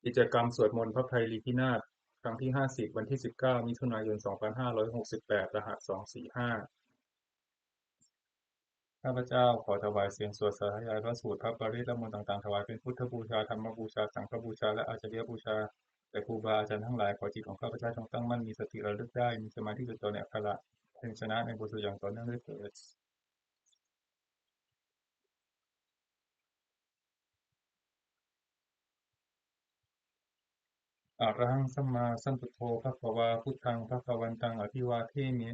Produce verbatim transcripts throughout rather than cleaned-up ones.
กิจกรรมสวดมนต์พระไพรีพินาศครั้งที่ห้าสิบ วันที่สิบเก้า มิถุนายน สองพันห้าร้อยหกสิบแปด รหัส สองสี่ห้า ข้าพเจ้าขอถวายเสียงสวดสาธยายพระสูตร พระปริตร และมนต์ต่างๆ ถวายเป็นพุทธบูชา ธรรมบูชา สังฆบูชา และอาจาริยบูชาแด่ครูบาอาจารย์ทั้งหลาย ขอจิตของข้าพเจ้าจงตั้งมั่น มีสติระลึกได้ มีสมาธิจดจ่อในอักขระพยัญชนะในบทสวดอย่างต่อเนื่องด้วยเถิด Arahaṃ sammāsambuddho bhagavā, buddhaṃ bhagavantaṃ abhivādemi.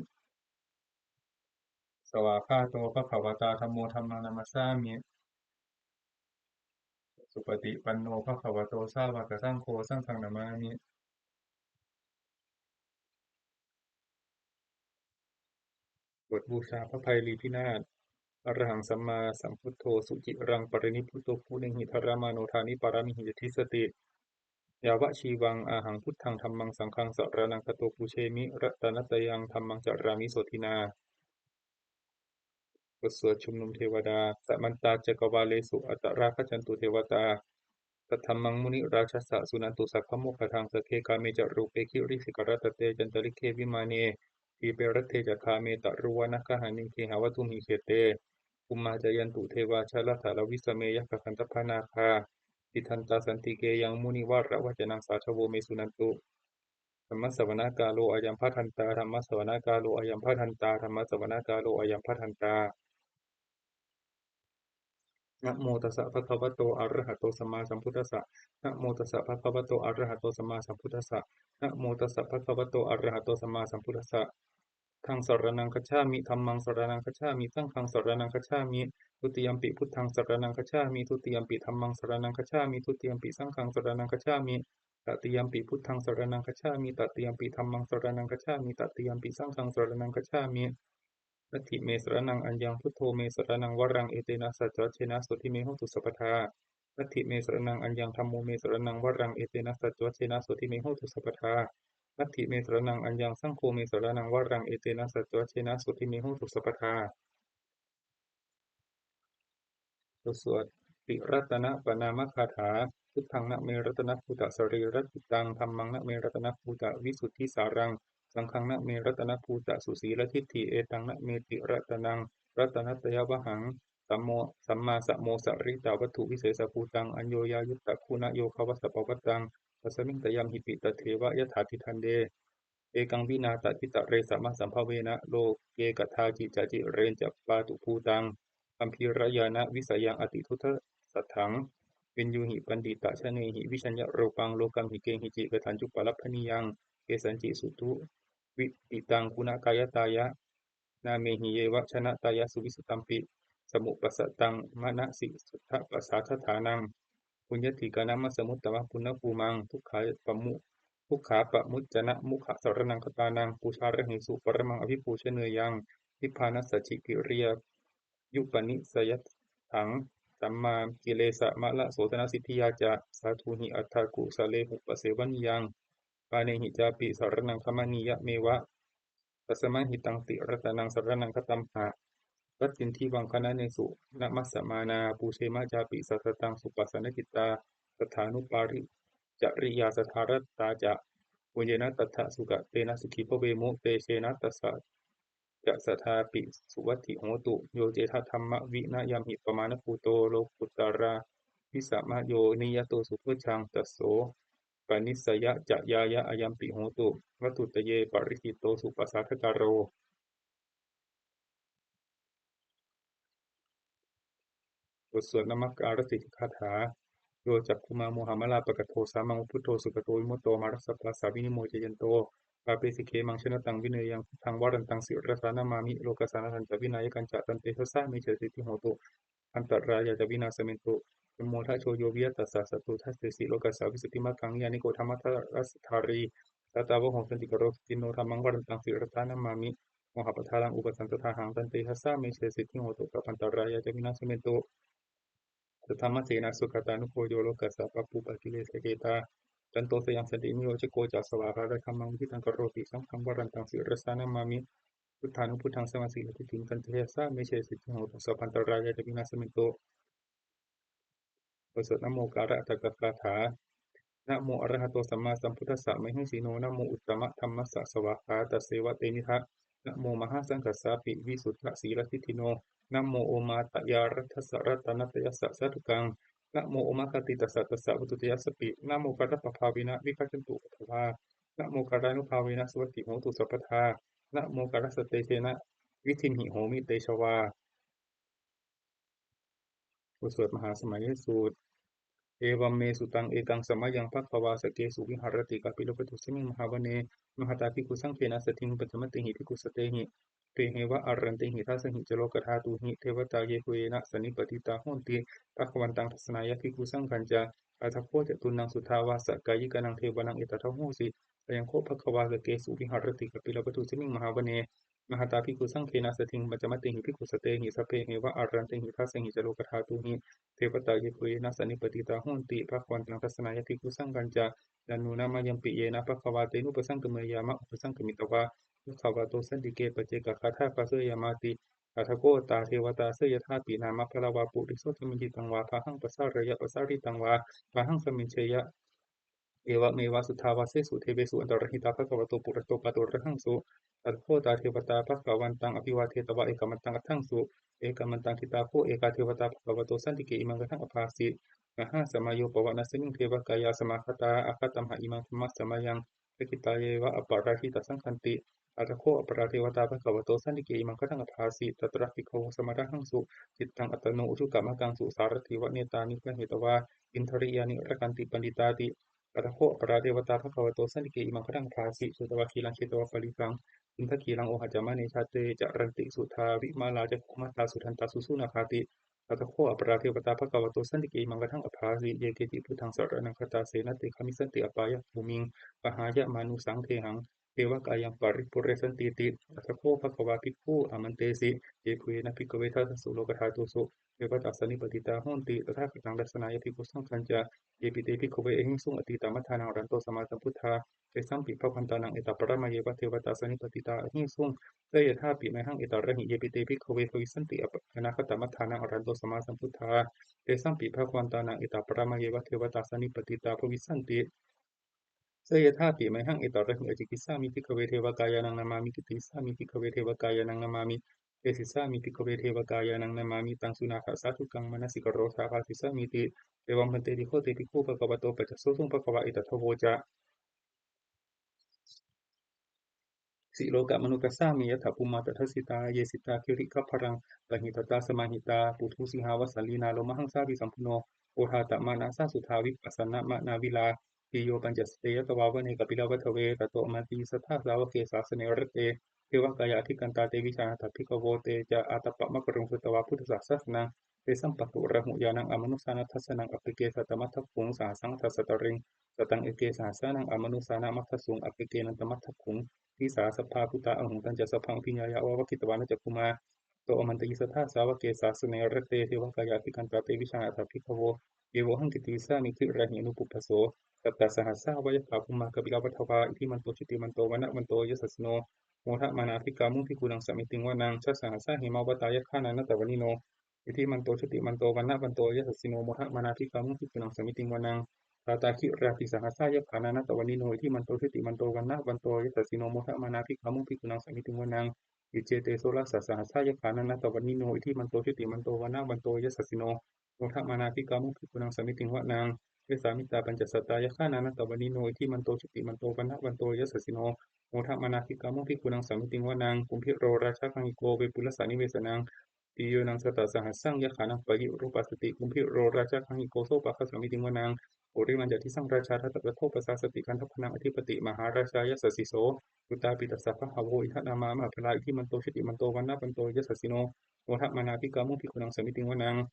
Svākkhāto bhagavatā dhammo, dhammaṃ namassāmi. Supaṭipanno bhagavato sāvakasaṅgho, saṅghaṃ namāmi. บทบูชาพระไพรีพินาศ Arahaṃ sammāsambuddho suciraṃ parinibbuto, guṇehi dharamāno dāni pāramīhi ca dissati. Yāvajīvaṃ ahaṃ buddhaṃ dhammaṃ saṅghaṃ saraṇaṃ gato, pūjemi ratanattayaṃ, dhammaṃ carāmi sotthinā. บทสวดชุมนุมเทวดา Samantā cakkavāḷesu atrāgacchantu devatā, saddhammaṃ munirājassa suṇantu saggamokkhadaṃ. Sagge kāme ca rūpe girisikharataṭe cantalikkhe vimāne, dīpe raṭṭhe ca gāme taruvanagahane gehavatthumhi khette, bhummā cāyantu devā jalathalavisame yakkhagandhabbanāgā, tiṭṭhantā santike yaṃ munivaravacanaṃ sādhavo me suṇantu. Dhammassavanakālo ayambhadantā, dhammassavanakālo ayambhadantā, dhammassavanakālo ayambhadantā. Namo tassa bhagavato arahato sammāsambuddhassa. Namo tassa bhagavato arahato sammāsambuddhassa. Namo tassa bhagavato arahato sammāsambuddhassa. Buddhaṃ saraṇaṃ gacchāmi, dhammaṃ saraṇaṃ gacchāmi, saṅghaṃ saraṇaṃ gacchāmi. Dutiyampi buddhaṃ saraṇaṃ gacchāmi, dutiyampi dhammaṃ saraṇaṃ gacchāmi, dutiyampi saṅghaṃ saraṇaṃ gacchāmi. Tatiyampi buddhaṃ saraṇaṃ gacchāmi, tatiyampi dhammaṃ saraṇaṃ gacchāmi, tatiyampi saṅghaṃ saraṇaṃ gacchāmi. Natthi me saraṇaṃ aññaṃ, buddho me saraṇaṃ varaṃ, etena saccavajjena sotthi me hotu sabbadā. Natthi me saraṇaṃ aññaṃ, dhammo me saraṇaṃ varaṃ, etena saccavajjena sotthi me hotu sabbadā. Natthi me saraṇaṃ aññaṃ, saṅgho me saraṇaṃ varaṃ, etena saccavajjena sotthi me hotu sabbadā. บทสวดติรัตนปณามคาถา Buddhaṃ name ratanabhūtasarerakhittaṃ, dhammaṃ name ratanabhūtavisuddhisāraṃ, saṅghaṃ name ratanabhūtasusīladiṭṭhiṃ, etaṃ nameti ratanaṃ ratanattayavhaṃ. Sammo, sammā sammosarittavātuvisesabhūtaṃ, aññoññayuttaguṇayogavasapavattaṃ, tasmiṃ tayamhipi tatheva yathāti. Ekaṃ vinā tadittaresa mahāsambhavena, loke kadāci sacireñca pātubhūtaṃ, gambhīrañāṇavisayaṃ atiduddasatthaṃ, viññūhi paṇḍitajanehi vijjāya rūpaṃ, lokamhi kehici kadañcupalabhanīyaṃ, kesañci suṭṭhu vividhaṃ guṇakāyattāya, nāmehi yeva janatāya suvissutampi samuppasattaṃ manasi suddhapasādaṭhānaṃ, puññādhikāramassamuttamaṃ puññabhūmaṃ, dukkhapamu, dukkhāpamuccanamukhaṃ saraṇaṃ gatānaṃ, pūjārahesu paramaṃ abhipūjaneyyaṃ, nibbānasacchikiriyāyupanissayatthaṃ, sammā kilesamallasodhanasiddhiyā ca, sādhūhi atthakū salehu pasevanīyaṃ, pāṇehi cāpi saraṇaṃ gamanīyameva, tasmā hi taṃ tiratanaṃ saraṇaṃ gatamha. Pattidīvaṃ khaṇanesu namassāma, pūjema cāpi satataṃ suppasannacittā, saddhānupāricariyā saddhārakkhatā ca, puññena tattha sukatena sukhī bhavemu, tejena tassa ca saddhāpi suvatthi hotu. Yo cettha dhammavinayamhi pamāṇabhūto, lokuttaravīsamāyo niyato subhujjhaṃ, tasso panissayañcayāya ayampi hotu, vatthuttaye parikkhitto suppasaṭṭhākāro. บทสวดนมการสิทธิคาถา Yo cakkhumā mohamalāpakaṭṭho, sāmaṃ va buddho sugato vimutto, mārassa pāsā vinimocayanto, pāpesi khemaṃ janataṃ vineyyaṃ, buddhaṃ varantaṃ sirasā namāmi, lokassa ātañca vināyakañca, tantejasā me jayasiddhi hotu, sabbantarāyā ca vināsamentu. Dhammo dhajo yo viya tassa, satthu dassesi lokassa, visuddhimaggaṃ niyyāniko, dhammadharassa dhārī, sātāvaho santikaro, suciṇṇo dhammaṃ varantaṃ sirasā namāmi, mohappadālaṃ upasantadāhaṃ, tantejasā me jayasiddhi hotu, sabbantarāyā ca vināsamentu. Saddhammasenā sugatānugo yo, lokassa pāpūpakilesajetā, santo sayaṃ santiniyojako ca, svākkhātadhammaṃ viditaṃ karoti, saṅghaṃ varantaṃ sirasā namāmi, buddhānubuddhaṃ samasīladiṭṭhiṃ, tantejasā me jayasiddhi hotu, sabbantarāyā ca vināsamentu. บทสวดนโมการะอัฏฐกถา Namo arahato sammāsambuddhassa mahesino. Namo uttamadhammassa svākkhātasseva tenidha. Namo mahāsaṅghassāpi visuddhasīladiṭṭhino. Namo omātyāraddhassa ratanattayassa sādhukaṃ. Namo omakātītassa tassa vatthuttayassapi. Namokārappabhāvena vigacchantu upaddavā. Namokārānubhāvena suvatthi hotu sabbadā. Namokārassa tejena vidhimhi homi tejavā. บทสวดมหาสมัยสูตร Evaṃ me sutaṃ. Ekaṃ samayaṃ bhagavā sakkesu viharati kapilavatthusmiṃ mahāvane mahatā bhikkhusaṅghena saddhiṃ pañcamattehi bhikkhusatehi sabbeheva arantehi. Dasahi ca lokadhātūhi devatā yebhuyyena sannipatitā honti bhagavantaṃ dassanāya bhikkhusaṅghañca. Atha kho catunnaṃ suddhāvāsakāyikānaṃ devānaṃ etadahosi: Ayaṃ kho bhagavā sakkesu viharati kapilavatthusmiṃ mahāvane mahatā bhikkhusaṅghena saddhiṃ pañcamattehi bhikkhusatehi sabbeheva arantehi. Dasahi ca lokadhātūhi devatā yebhuyyena sannipatitā honti bhagavantaṃ dassanāya bhikkhusaṅghañca. Yannūna mayampi yena bhagavā tenupasaṅkameyyāma, upasaṅkamitvā bhagavato santike paccekagāthā bhāseyyāmāti. Atha kho tā devatā seyyathāpi nāma balavā puriso sammiñjitaṃ vā bāhaṃ pasāreyya, pasāritaṃ vā bāhaṃ sammiñjeyya, evameva suddhāvāsesu devesu antarahitā bhagavato purato pāturahaṃsu. Atha kho tā devatā bhagavantaṃ abhivādetvā ekamantaṃ aṭṭhaṃsu. Ekamantaṃ ṭhitā kho ekā devatā bhagavato santike imaṃ gāthaṃ abhāsi: Mahāsamayo pavanasmiṃ devakāyā samāgatā, āgatamha imaṃ dhammasamayaṃ dakkhitāyeva aparājitasaṅghanti. Atha kho aparā devatā bhagavato santike imaṃ gāthaṃ abhāsi: Tatra bhikkhavo samādahaṃsu cittaṃ attano ujukamakaṃsu, sārathīva nettāni gahetvā indriyāni rakkhanti paṇḍitāti. Atha kho aparā devatā bhagavato santike imaṃ gāthaṃ abhāsi: Chetvā khīlaṃ chetvā palighaṃ indakhīlaṃ ohaccamanejā, te caranti suddhā vimalā cakkhumatā sudantā susunāgāti. Atha kho aparā devatā bhagavato santike imaṃ gāthaṃ abhāsi: Ye keci buddhaṃ saraṇaṃ gatāse, na te gamissanti apāyabhūmiṃ, pahāya mānusaṃ dehaṃ devakāyaṃ paripūressantīti. Atha kho bhagavā bhikkhū āmantesi: Yebhuyyena bhikkhave dasasu lokadhātūsu devatā sannipatitā honti tathāgataṃ dassanāya bhikkhusaṅghañca. Yepi te bhikkhave ahesuṃ atītamaddhānaṃ arahanto sammāsambuddhā, tesampi bhagavantānaṃ etaparamāyeva devatā sannipatitā ahesuṃ, seyyathāpi mayhaṃ etarahi. Yepi te bhikkhave bhavissanti ap- anāgatamaddhānaṃ arahanto sammāsambuddhā, tesampi bhagavantānaṃ etaparamāyeva devatā sannipatitā bhavissanti, seyyathāpi mayhaṃ etarahi. Ācikkhissāmi bhikkhave devakāyānaṃ nāmāni, kittayissāmi bhikkhave devakāyānaṃ nāmāni, desissāmi bhikkhave devakāyānaṃ nāmāni. Taṃ suṇātha sādhukaṃ manasikarotha bhāsissāmīti. Evaṃ bhanteti kho te bhikkhū bhagavato paccassosuṃ. Bhagavā etadavoca: Silokamanukassāmi, yattha bhummā tadassitā, ye sitā girigabbharaṃ, pahitattā samāhitā, puthū sīhāva sallīnā, lomahaṃsābhisambhuno, odātamanasā suddhā, vippasannamanāvilā, bhiyyo pañcasate ñatvā, vane kāpilavatthave. Tato āmantayi satthā, sāvake sāsane rate, devakāyā abhikkantā, te vijānātha bhikkhavo. Te ca ātappamakaruṃ, sutvā buddhassa sāsanaṃ, tesampāturahu ñāṇaṃ, amanussāna dassanaṃ. Appeke satamaddakkhuṃ, sahassaṃ atha sattariṃ, sataṃ eke sahassānaṃ, amanussānamaddasuṃ, appekenantamaddakkhuṃ, disā sabbā phuṭā ahuṃ. Tañca sabbaṃ abhiññāya, vavakkhitvāna cakkhumā, tato āmantayi satthā, sāvake sāsane rate, devakāyā abhikkantā, te vijānātha bhikkhavo. Ye vohaṃ kittayissāmi, girāhi anupubbaso. Sattasahassā va yakkhā, bhummā kāpilavatthavā, iddhimanto jutimanto, vaṇṇavanto yasassino, modamānā abhikkāmuṃ, bhikkhūnaṃ samitiṃ vanaṃ. Chasahassā hemavatā, yakkhā nānattavaṇṇino, iddhimanto jutimanto, vaṇṇavanto yasassino, modamānā abhikkāmuṃ, bhikkhūnaṃ samitiṃ vanaṃ. Sātāgirā tisahassā, yakkhā nānattavaṇṇino, iddhimanto jutimanto, vaṇṇavanto yasassino, modamānā abhikkāmuṃ, bhikkhūnaṃ samitiṃ vanaṃ. Iccete soḷasasahassā, yakkhā nānattavaṇṇino, iddhimanto jutimanto, vaṇṇavanto yasassino, modamānā abhikkāmuṃ, bhikkhūnaṃ samitiṃ vanaṃ. Vessāmittā pañcasatā, yakkhā nānattavaṇṇino, iddhimanto jutimanto, vaṇṇavanto yasassino, modamānā abhikkāmuṃ, bhikkhūnaṃ samitiṃ vanaṃ. Kumbhīro rājagahiko, vepullassa nivesanaṃ, bhiyyo naṃ satasahassaṃ, yakkhānaṃ payirupāsati, kumbhīro rājagahiko, sopāga samitiṃ vanaṃ. Purimañca disaṃ rājā, dhataraṭṭho pasāsati, gandhabbānaṃ ādhipati, mahārājā yasassi so. Puttāpi tassa bahavo, indanāmā mahabbalā, iddhimanto jutimanto, vaṇṇavanto yasassino, modamānā abhikkāmuṃ, bhikkhūnaṃ samitiṃ vanaṃ.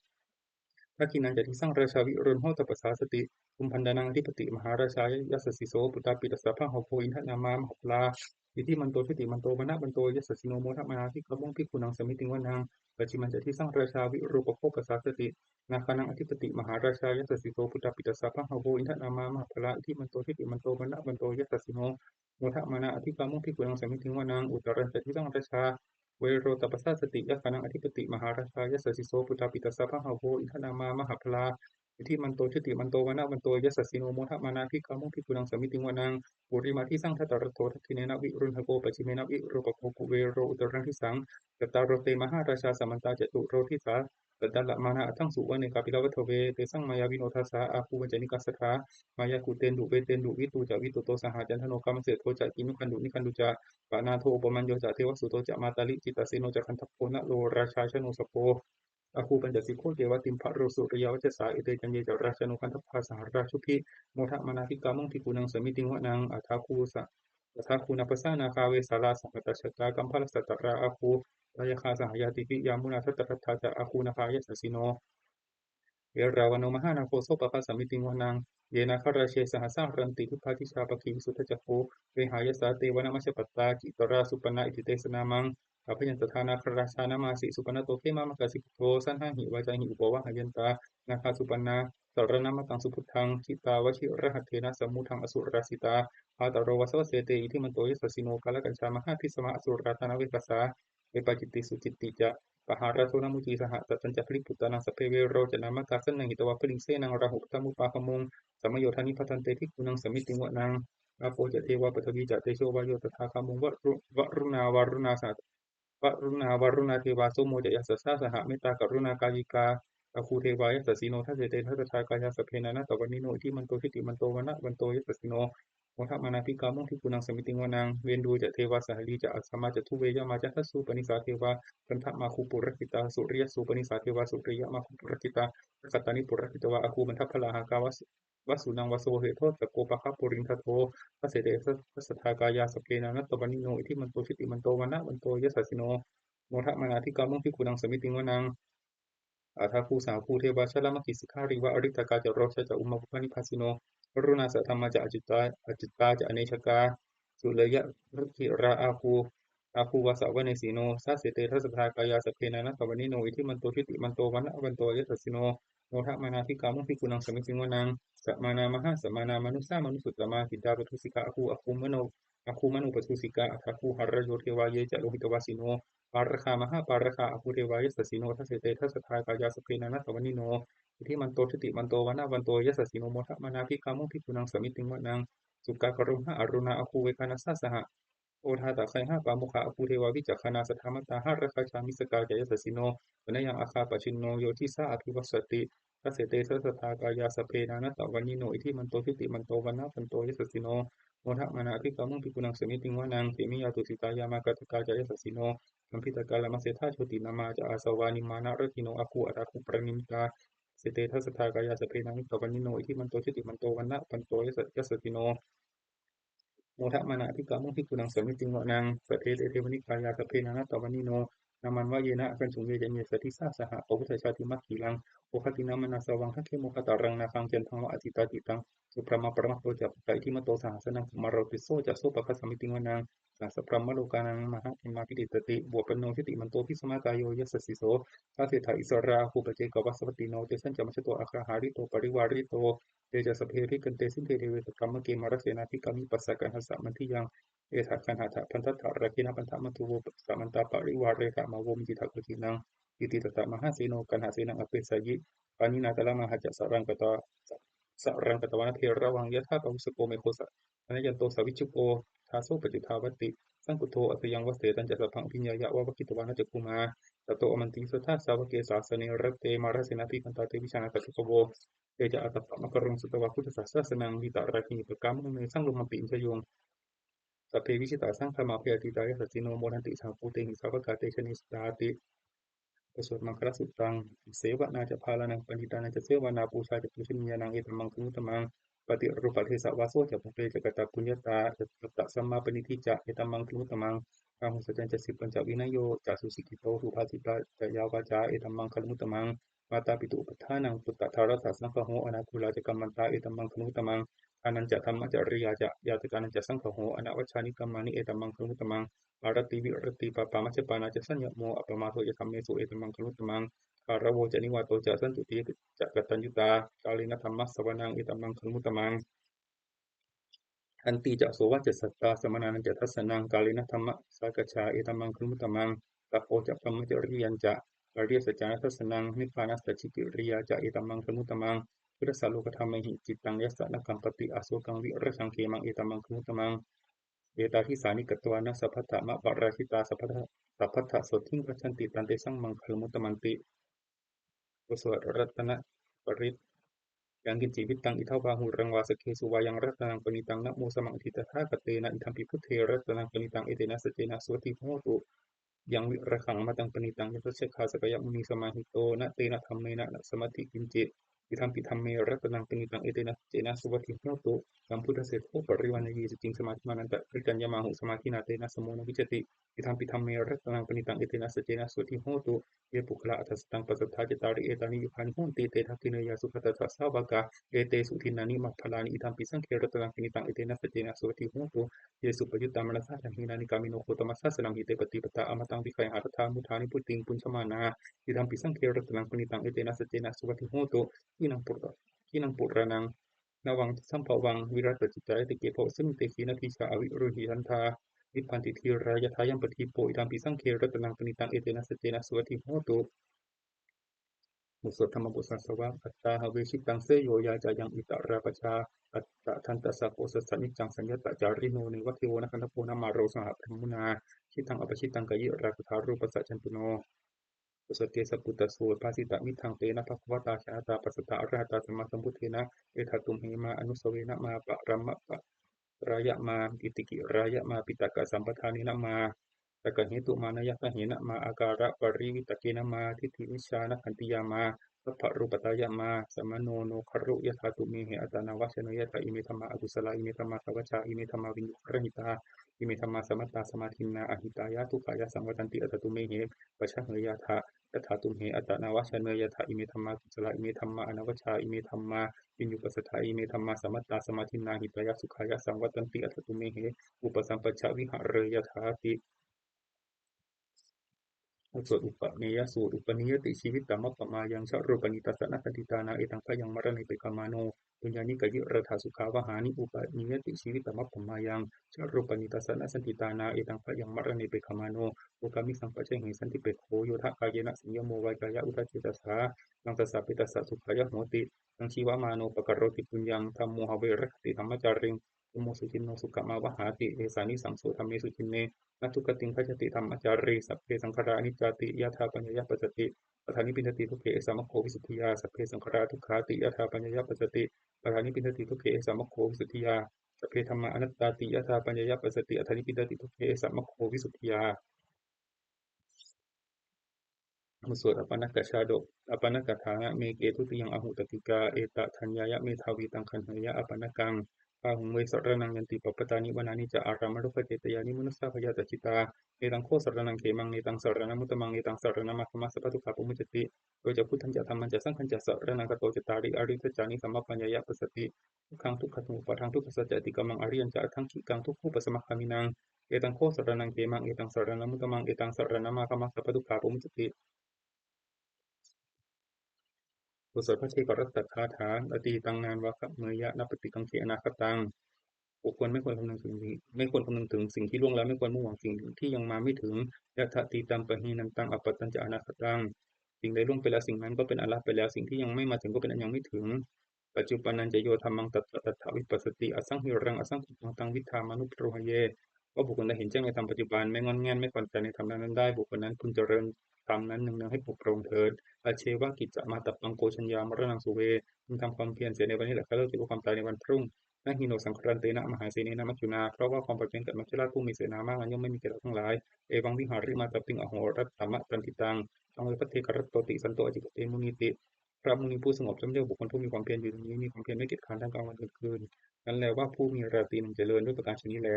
Dakkhiṇañca disaṃ rājā, virūḷho tappasāsati, kumbhaṇḍānaṃ ādhipati, mahārājā yasassi so. Puttāpi tassa bahavo, indanāmā mahabbalā, iddhimanto jutimanto, vaṇṇavanto yasassino, modamānā abhikkāmuṃ, bhikkhūnaṃ samitiṃ vanaṃ. Pacchimañca disaṃ rājā, virūpakkho pasāsati, nāgānaṃ ādhipati, mahārājā yasassi so. Puttāpi tassa bahavo, indanāmā mahabbalā, iddhimanto jutimanto, vaṇṇavanto yasassino, modamānā abhikkāmuṃ, bhikkhūnaṃ samitiṃ vanaṃ. Uttarañca disaṃ rājā, veroca tappasāsati, yakkhānaṃ ādhipati, mahārājā yasassi so. Puttāpi tassa bahavo, indanāmā mahabbalā, iddhimanto jutimanto vaṇṇavanto yasassino, modamānā abhikkāmuṃ bhikkhūnaṃ samitiṃ vanaṃ. Purimaṃ disaṃ dhataraṭṭho, dakkhiṇena virūḷhako, pacchimena virūpakkho, kuvero uttaraṃ disaṃ. Cattāro te mahārājā samantā caturo disā, daddallamānā aṭṭhaṃsu vane kāpilavatthave. Tesaṃ māyāvino dāsā āgū vañcanikā saṭhā, māyā kuṭeṇḍu veṭeṇḍu viṭū ca viṭuṭo saha, candano kāmaseṭṭho ca kinnughaṇḍu nighaṇḍu ca, panādo opamañño ca devasūto ca mātali, cittaseno ca gandhabbo naḷo rājā janosabho, āgū pañcasikho ceva timbarū suriyavacchasā. Ete caññe ca rājāno gandhabbā saha rājubhi, modamānā abhikkāmuṃ bhikkhūnaṃ samitiṃ vanaṃ. Athāgū sa- athāgū nābhasā nāgā vesālā sahatacchakā, kambalassatarā āgū pāyāgā saha ñātibhi, yāmunā dhataraṭṭhā ca āgū nāgā yasassino, erāvaṇo mahānāgo sopāga samitiṃ vanaṃ. Ye nāgarāje sahasā haranti dibbā dijā pakkhi visuddhacakkhū, vehāyasā te vanamajjhapattā citrā supaṇṇā iti tesa nāmaṃ. Abhayantadā nāgarājānamāsi supaṇṇato khemamakāsi buddho, saṇhāhi vācāhi upavhayantā nāgā supaṇṇā saraṇamataṃ subuddhaṃ. Jitā vajirahatthena samuddaṃ asurā sitā, bhātaro vāsavassete iddhimanto yasassino. Kālakañjā mahābhismā asurā dānaveghasā, vepacitti sucitti ca pahārādo namucī saha, satañca baliputtānaṃ sabbe verocanāmakā, sannayhitvā baliṃ senaṃ rāhubhaddamupāgamuṃ, samayodāni bhaddante bhikkhūnaṃ samitiṃ vanaṃ. Āpo ca devā paṭhavī ca tejo vāyo tadāgamuṃ, varu- varuṇā vāruṇā saha varuṇā vāruṇā devā somo ca yasasā saha, mettākaruṇākāyikā āgū devā yasassino. Dasete dasadhā kāyā sabbe nānattavaṇṇino, iddhimanto jutimanto vaṇṇavanto yasassino, modamānā abhikkāmuṃ bhikkhūnaṃ samitiṃ vanaṃ. Veṇḍū ca devā sahalī ca asamā ca duve yamā, candassūpanisā devā gandhammāgū purakkhitā, suriyassūpanisā devā suriyamāgū purakkhitā, nakkhattāni purakkhitvā āgū mandavalāhakā, vas- vasūnaṃ vāsavo seṭṭho sakkopāga purindado. Dasete dasadhā kāyā sabbe nānattavaṇṇino, iddhimanto jutimanto vaṇṇavanto yasassino, modamānā abhikkāmuṃ bhikkhūnaṃ samitiṃ vanaṃ. Athāgū sahabhū devā jalamaggisikhāriva, ariṭṭhakā ca rojā ca ummāpupphanibhāsino, varuṇā sahadhammā ca accutā accutā ca anejakā, sūleyyarucirā āgū āgū vāsavanesino. Dasete dasadhā kāyā sabbe nānattavaṇṇino, iddhimanto jutimanto vaṇṇavanto yasassino, modamānā abhikkāmuṃ bhikkhūnaṃ samitiṃ vanaṃ. Samānā mahāsamānā mānusā mānusuttamā, khiḍḍāpadūsikā āgū āgū mano āgū manopadūsikā, athāgū harayo devā ye ca lohitavāsino, pāragā mahāpāragā āgū devā yasassino. Dasete dasadhā kāyā sabbe nānattavaṇṇino, iddhimanto jutimanto vaṇṇavanto yasassino, modamānā abhikkāmuṃ bhikkhūnaṃ samitiṃ vanaṃ. Sukkā karumhā aruṇā āgū veghanasā saha, odātagayhā pāmokkhā āgū devā vicakkhaṇā, sadāmattā hāragajā missakā ca yasassino, thanayaṃ āgā pajjunno yo disā abhivassati. Dasete dasadhā kāyā sabbe nānattavaṇṇino, iddhimanto jutimanto vaṇṇavanto yasassino, modamānā abhikkāmuṃ bhikkhūnaṃ samitiṃ vanaṃ. Khemiyā tusitā yāmā kaṭṭhakā ca yasassino, lambitakā lāmaseṭṭhā jotināmā ca āsavā, nimmānaratino āgū athāgū paranimmitā. Dasete dasadhā kāyā sabbe nānattavaṇṇino, iddhimanto jutimanto vaṇṇavanto yasa- yasassino, modamānā abhikkāmuṃ bhikkhūnaṃ samitiṃ vanaṃ. Saṭṭhete devanikāyā sabbe nānattavaṇṇino, nāmanvayena āgañchuṃ ye caññe sadisā saha, pavutthajātimakkhilaṃ oghatiṇṇamanāsavaṃ, dakkhemoghataraṃ nāgaṃ candaṃva asitātitaṃ. Subrahmā paramatto ca puttā iddhimato saha, sanaṅkumāro tisso ca sopāga samitiṃ vanaṃ. Sahassabrahmalokānaṃ mahābrahmābhitiṭṭhati, upapanno jutimanto bhismākāyo yasassi so. Dasettha issarā āgū paccekavasavattino, tesañca majjhato āgā hārito parivārito. Te ca sabbe abhikkante sinde deve sabrahmake, mārasenā abhikkāmi passa kaṇhassa mandiyaṃ. Etha gaṇhatha bandhatha rāgena bandhamatthu vo, samantā parivāretha mā vo muñcittha koci naṃ. Iti tattha mahāseno kaṇhasenaṃ apesayi, pāṇinā talamāhacca saraṃ katvā- saraṃ katvāna bheravaṃ. Yathā pāvussako megho sa- thanayanto savijjuko, tadā so paccudāvatti saṅkuddho asayaṃvase. Tañca sabbaṃ abhiññāya vavakkhitvāna cakkhumā, tato āmantayi satthā sāvake sāsane rate. Mārasenā abhikkantā te vijānātha bhikkhavo, te ca ātappamakaruṃ sutvā buddhassa sāsanaṃ. Vītarāgehi pakkāmuṃ nesaṃ lomampi iñjayuṃ, sabbe vijitasaṅgāmā bhayātītā yasassino, modanti saha bhūtehi sāvakā te janesutāti. บทสวดมังคลสุตตัง Asevanā ca bālānaṃ, paṇḍitānañca sevanā, pūjā ca pūjanīyānaṃ, etammaṅgalamuttamaṃ. Paṭirūpadesavāso ca, pubbe ca katapuññatā, ñātakā ca sammāpaṇidhi ca, etammaṅgalamuttamaṃ. Bāhusaccañca sippañca, vinayo ca susikkhito, subhāsitā ca yā vācā, etammaṅgalamuttamaṃ. Mātāpituupaṭṭhānaṃ, puttadārassa saṅgaho, anākulā ca kammantā, etammaṅgalamuttamaṃ. Dānañca dhammacariyā ca, ñātakānañca saṅgaho, anavajjāni kammāni, etammaṅgalamuttamaṃ. Āratī viratī pāpā, majjapānā ca saññamo, appamādo ca dhammesu, etammaṅgalamuttamaṃ. Gāravo ca nivāto ca, santuṭṭhī ca kataññutā, kālena dhammassavanaṃ, etammaṅgalamuttamaṃ. Khantī ca sovacassatā, samaṇānañca dassanaṃ, kālena dhammasākacchā, etammaṅgalamuttamaṃ. Tapo ca brahmacariyañca, ariyasaccāna dassanaṃ, nibbānasacchikiriyā ca, etammaṅgalamuttamaṃ. Buddhassa lokadhammehi cittaṃ yassa na kampati, asokaṃ virajaṃ khemaṃ, etammaṅgalamuttamaṃ. Etādisāni katvāna sabbatthamaparājitā, sabbattha sabbattha sotthiṃ gacchanti, tantesaṃ maṅgalamuttamanti. บทสวดรัตนปริตร Yaṅkiñci vittaṃ idha vā huraṃ vā, saggesu vā yaṃ ratanaṃ paṇītaṃ, na no samaṃ atthi tathāgatena, idampi buddhe ratanaṃ paṇītaṃ, etena saccena suvatthi hotu. Yaṃ virajaṃ amataṃ paṇītaṃ, yadajjhagā sakyamunī samāhito, na tena dhammena samatthi kiñci, idampi dhamme ratanaṃ paṇītaṃ, etena saccena suvatthi hotu. Yambuddhaseṭṭho parivaṇṇayī suciṃ, samādhimānantarikaññamāhu, samādhinā tena samo na vijjati, idampi dhamme ratanaṃ paṇītaṃ, etena saccena suvatthi hotu. Ye puggalā aṭṭha sataṃ pasatthā, cattāri etāni yugāni honti, te dakkhiṇeyyā sugatassa sāvakā, etesu dinnāni mahapphalāni, idampi saṅghe ratanaṃ paṇītaṃ, etena saccena suvatthi hotu. Ye suppayuttā manasā daḷhena, nikkāmino gotamasāsanamhi, te pattipattā amataṃ vigayha, laddhā mudhā nibbutiṃ bhuñjamānā, idampi saṅghe ratanaṃ paṇītaṃ, etena saccena suvatthi hotu. Khīṇaṃ pura khīṇaṃ purāṇaṃ navaṃ sambhavaṃ, virattacittāyatike bhavasmiṃ, te khīṇabījā aviruḷhichandā, nibbanti dhīrā yathāyampadīpo, idampi saṅghe ratanaṃ paṇītaṃ, etena saccena suvatthi hotu. บทสวดธรรมบทสาสวะ Attāhaṃ vesittaṃ seyyo, yā ca yaṃ itarā pajā, pattadantassa posassa, niccaṃ saññatacārino, neva devo na gandhabbo na māro saha brahmunā, jitaṃ apajitaṃ kāyirāgaṭṭhā, rūpassa candano. บทสวดเกสสะปุตตสูตร Bhāsitamiddhaṃ tena bhagavatā jānatā, passadā arahatā sammāsambuddhena, etha tumhe mā anussaverena, mā paramaparāya mā, itikittayā mā, piṭakasampadanena mā, sakkahetumānāyagahena mā, ākāraparivitakkena mā, diṭṭhimicchānakkhattiyā mā, sabbarūpatāya mā, samāno no garu, yathā tumhehi attanāvajjane. Yathā ime dhammā akusalā, ime dhammā sahavajjā, ime dhammā viññugarahitā, ime dhammā samattā samādinnā ahitāya dukkhāya saṃvattanti, atha tumhehi pajānāyatha. Yathā tumhe attanāvajjane. Yathā ime dhammā kusalā, ime dhammā anavajjā, ime dhammā viññuppasatthā, ime dhammā samattā samādinnā hitāya sukhāya saṃvattanti, atha tumhehi upasampajja vihareyyatha ti. บทสวดอุปเนยสูตร Upanīyati jīvitamappamāyaṃ, charūpanisassa na sañcitānaṃ, etaṃ bhayaṃ maraṇe pekkhamāno, puññāni kāyirātha sukhāvahāni. Upanīyati jīvitamappamāyaṃ, charūpanisassa na sañcitānaṃ, etaṃ bhayaṃ maraṇe pekkhamāno, okamissa paccayhe santipekkho, yodha kāyena saṃyamo, vācāya uda cetasā, saṃsassāpetassa sukhāya hoti. Yaṃ jīvamāno pakaroti puññaṃ, dhammo have rakkhati dhammacāriṃ, dhammo suciṇṇo sukhamāvahāti, esānisaṃso dhamme suciṇṇe, na dugatiṃ gacchati dhammacārī. Sabbe saṅkhārā aniccāti, yadā paññāya passati, paṭhānibbindati dukkhe, esa maggo visuddhiyā. Sabbe saṅkhārā dukkhāti, yadā paññāya passati, paṭhānibbindati dukkhe, esa maggo visuddhiyā. Sabbe dhammā anattāti, yadā paññāya passati, paṭhānibbindati dukkhe, esa maggo visuddhiyā. บทสวดอปัณณกชาดก Apaṇṇakaṭṭhānameke dutiyaṃ ahu tatthikā, etadaññāya medhāvī taṃ gaṇheyya apaṇṇakaṃ. Bāhuṃ ve saraṇaṃ yanti pabbatāni vanāni ca ārāmarukkhacetyāni manussā bhayāsajjitā, netaṃ kho saraṇaṃ khemaṃ, netaṃ saraṇamuttamaṃ, etaṃ saraṇamāgamma sabbadukkhā pamuccati. Yo ca buddhañca dhammañca saṅghañca saraṇaṃ gato, cattāri arisañāni sammappaññāya passati, dukkhaṃ dukkhasamuppadānaṃ dukkhassa ca atikkamaṃ, ariyañca aṭṭhaṅgikaṃ dukkhūpasamagāminaṃ, etaṃ kho saraṇaṃ khemaṃ, etaṃ saraṇamuttamaṃ, etaṃ saraṇamāgamma sabbadukkhā pamuccati. บทสวดพระเทวรัตตคาถา Atītaṃ nānvāgameyya, nappaṭikaṅkhe anāgataṃ. บุคคลไม่ควรคำนึงถึงสิ่ง ไม่ควรคำนึงถึงสิ่งที่ล่วงแล้ว ไม่ควรมุ่งหวังสิ่งที่ยังมาไม่ถึง Yadatītaṃ pahīnantaṃ, appattañca anāgataṃ. สิ่งใดล่วงไปแล้ว สิ่งนั้นก็เป็นอันละไปแล้ว สิ่งที่ยังไม่มาถึงก็เป็นอันยังไม่ถึง Paccuppannañca yo dhammaṃ, tattha tattha vipassati, asaṃhiraṃ asaṅkuppaṃ, taṃ viddhā manubrūhaye. ว่าบุคคลใดเห็นแจ้งในธรรมปัจจุบัน ไม่ง่อนแง่น ไม่คลอนแคลนในธรรมนั้นๆได้ บุคคลนั้นพึงเจริญธรรมนั้นเนืองๆให้ปลอดโปร่งเถิด Ajjeva kiccamātappaṃ, ko jaññā maraṇaṃ suve. พึงทำความเพียรเสียในวันนี้ และใคร่เลิกอยู่ด้วยความตายในวันพรุ่ง Na hi no saṅgarantena, mahāsenena maccunā. เพราะว่าความผัดเพี้ยนกับมัจจุราชผู้มีเสนามากนั้น ย่อมไม่มีแก่เราทั้งหลาย Evaṃ vihārimātappiṃ, ahorattamatanditaṃ, saṃvedatthe karontoti, santo ācikkhate munīti. พระมุนีผู้สงบย่อมเรียกบุคคลผู้มีความเพียรอยู่อย่างนี้ มีความเพียรไม่เกียจคร้านทั้งกลางวันกลางคืน นั้นแลว่าผู้มีราตรีหนึ่งเจริญ ด้วยประการฉะนี้แล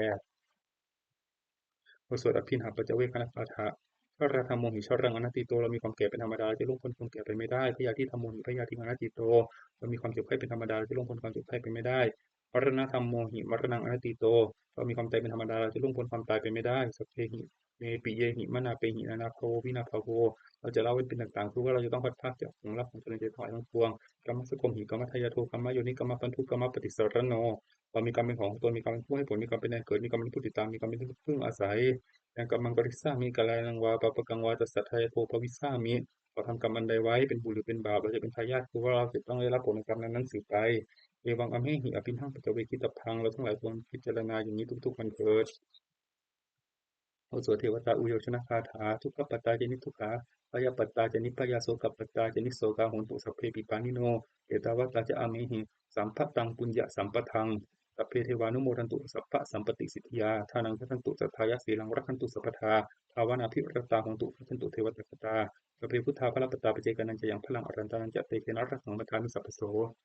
บทสวดอภิณหปัจจเวกขณปาฐะ Jarādhammomhi jaraṃ anatīto. เรามีความแก่เป็นธรรมดา เราจะล่วงพ้นความแก่ไปไม่ได้ Byādhidhammomhi byādhiṃ anatīto. เรามีความเจ็บไข้เป็นธรรมดา เราจะล่วงพ้นความเจ็บไข้ไปไม่ได้ Maraṇadhammomhi maraṇaṃ anatīto. เรามีความตายเป็นธรรมดา เราจะล่วงพ้นความตายไปไม่ได้ Sabbehi me piyehi manāpehi, manābhavo vinābhavo. เราจะละเว้นเป็นต่างๆ คือว่าเราจะต้องพลัดพรากจากของรักของเจริญใจทั้งหลายทั้งปวง Kammassakomhi kammadāyādo kammayoni kammabandhu kammapaṭisaraṇo. เรามีกรรมเป็นของของตน มีกรรมเป็นผู้ให้ผล มีกรรมเป็นแดนเกิด มีกรรมเป็นผู้ติดตาม มีกรรมเป็นที่พึ่งอาศัย Yaṃ kammaṃ karissāmi, kalyāṇaṃ vā pāpakaṃ vā, tassa dāyādo bhavissāmi. เราทำกรรมอันใดไว้ เป็นบุญหรือเป็นบาป เราจะเป็นทายาท คือว่าเราจะต้องได้รับผลของกรรมนั้นๆสืบไป Evaṃ amhehi abhiṇhaṃ paccavekkhitabbhaṃ เราทั้งหลายควรพิจารณาอย่างนี้ทุกๆวันเถิด บทสวดเทวตาอุยโยชนคาถา Dukkhappattā ca niddukkhā, bhayappattā ca nibbhayā, sokappattā ca nissokā, hontu sabbepi pāṇino. Ettāvatā ca amhehi sambhataṃ puññasampadaṃ, sabbe devānumodantu sabbasampattisiddhiyā. Dānaṃ dadantu saddhāya, sīlaṃ rakkhantu sabbadā, bhāvanābhiratā hontu, gacchantu devatāgatā. Sabbe buddhā balappattā, paccekānañca yaṃ balaṃ, arahantānañca tejena, rakkhaṃ bandhāmi sabbaso.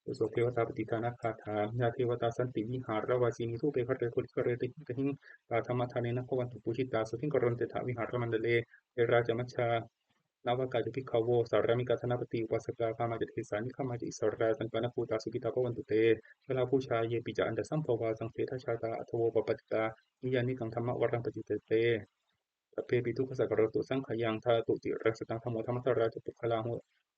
บทสวดเทวตาปฏิทานคาถา Yā devatā santi vihāravāsinī, thūpe ghare bodhighare tahiṃ tahiṃ, tā dhammadānena bhavantu pūjitā, sotthiṃ karontedha vihāramaṇḍale. Therā ca majjhā navakā ca bhikkhavo, sārāmikā dānapatī upāsakā, gāmā ca desā nigamā ca issarā, sappāṇabhūtā sukhitā bhavantu te. Jalābujā yepi ca aṇḍasambhavā, saṃsedajātā athavopapātikā, niyyānikaṃ dhammavaraṃ paṭicca te, sabbepi dukkhassa karontu saṅkhayaṃ. Ṭhātu ciraṃ sataṃ dhammo, dhammaddharā ca puggalā,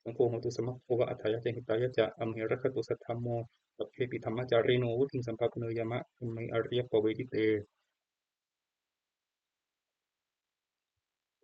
saṅgho hotu samaggo va, atthāya ca hitāya ca, amhe rakkhatu saddhammo, sabbepi dhammacārino, vuḍḍhiṃ sampāpuṇeyyāma, dhamme ariyappavedite.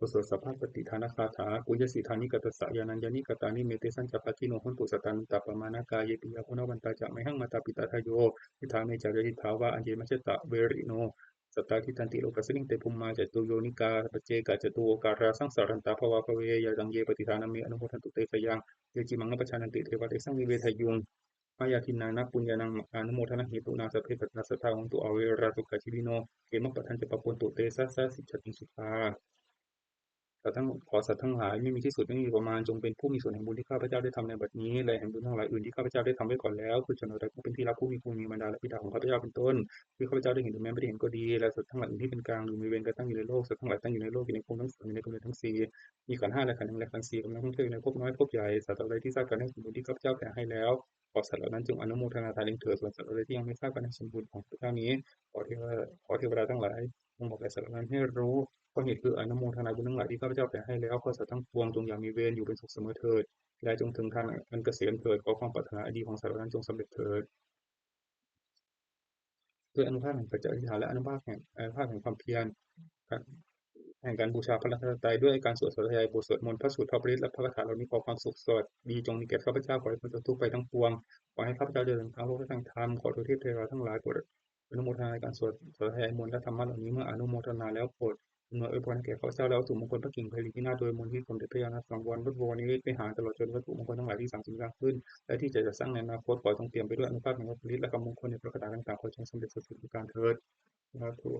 บทสวดสัพพปฏิทานคาถา Puññassidāni katassa, yānāni katāni me, tesañca bhāgino hontu, sattānantapamanakā. Yepi yā guṇavantā ca, mayhaṃ mātā pitā ādāyo, diṭṭhā me ca ñātidhā vā, aññe majjhattā verino, sattā tiṭṭhanti lokasmiṃ, te bhummā catuyonikā, paccekā catūokārā, saṃsarantā bhavābhave. Yāsaṃ ye pattidānaṃ me, anumodantu te sayaṃ, ye cīmaṃ na pajānanti, deva tesaṃ nivedeyyuṃ. Mayā dinnāna puññānaṃ, anumodanahetunā, sabbe sattā sadā hontu, averā sukhajīvino, khemappadañca pabbontu, te sāsasiṃ jātiṃ sukhā. สัตว์ทั้ง ขอสัตว์ทั้งหลายไม่มีที่สุดไม่มีประมาณ จงเป็นผู้มีส่วนแห่งบุญที่ข้าพเจ้าได้ทำในบัดนี้ และแห่งบุญทั้งหลายอื่นที่ข้าพเจ้าได้ทำไว้ก่อนแล้ว คือชนอะไรผู้เป็นที่รัก ผู้มี ผู้มีมารดาและบิดาของข้าพเจ้าเป็นต้น ที่ข้าพเจ้าได้เห็นหรือแม้ไม่ได้เห็นก็ดี และสัตว์ทั้งหลายอื่นที่เป็นกลางหรือมีเวรกระทั่งอยู่ในโลก สัตว์ทั้งหลายตั้งอยู่ในโลก อยู่ในภูมิทั้งสาม อยู่ในภูมิทั้งสี่ มีขันธ์ห้าและขันธ์หนึ่งและขันธ์สี่ กำลังท่องเที่ยวอยู่ในภพน้อยภพใหญ่ สัตว์อะไรที่ทราบการให้ส่วนบุญที่ข้าพเจ้าแผ่ให้แล้ว ขอสัตว์เหล่านั้นจงอนุโมทนาทานเองเถิด ส่วนสัตว์อะไรที่ยังไม่ทราบการให้ส่วนบุญของข้าพเจ้านี้ ขอเทวดา ขอเทวดาทั้งหลายจงบอกแก่สัตว์เหล่านั้นให้รู้ เพราะเหตุคืออนุโมทนาบุญทั้งหลายที่ข้าพเจ้าแผ่ให้แล้ว ขอสัตว์ทั้งปวงจงอย่ามีเวร อยู่เป็นสุขเสมอเถิด และจงถึงทางอันเกษมเถิด ขอความปรารถนาอันดีของสัตว์เหล่านั้นจงสำเร็จเถิด ด้วยอานุภาพแห่งสัจจะอธิษฐาน และอานุภาพแห่ง อานุภาพแห่งความเพียร แห่งการบูชาพระรัตนตรัย ด้วยการสวดสาธยายบทสวดมนต์ พระสูตร พระปริตร และพระคาถาเหล่านี้ ขอความสุขสวัสดีจงมีแก่ข้าพเจ้า ขอให้พ้นจากทุกข์ภัยทั้งปวง ขอให้ข้าพเจ้าเจริญทางโลกและทางธรรม ขอเทวเทวดาทั้งหลายโปรดอนุโมทนาในการสวดสาธยายมนต์และธรรมะเหล่านี้ เมื่ออนุโมทนาแล้วโปรดอำนวยอวยพรให้แก่ข้าพเจ้า และวัตถุมงคลพระกิ่งไพรีพินาศ โดยมนต์ที่สมเด็จพระญาณสังวร วัดบวรนิเวศวิหาร ตลอดจนวัตถุมงคลทั้งหลายที่สร้างสรรค์ขึ้น และที่จะจัดสร้างในอนาคต ขอจงเปี่ยมไปด้วยอานุภาพแห่งพระปริตร และคำมงคลในพระคาถาต่างๆ ขอจงสำเร็จสุดๆประการเถิด สาธุ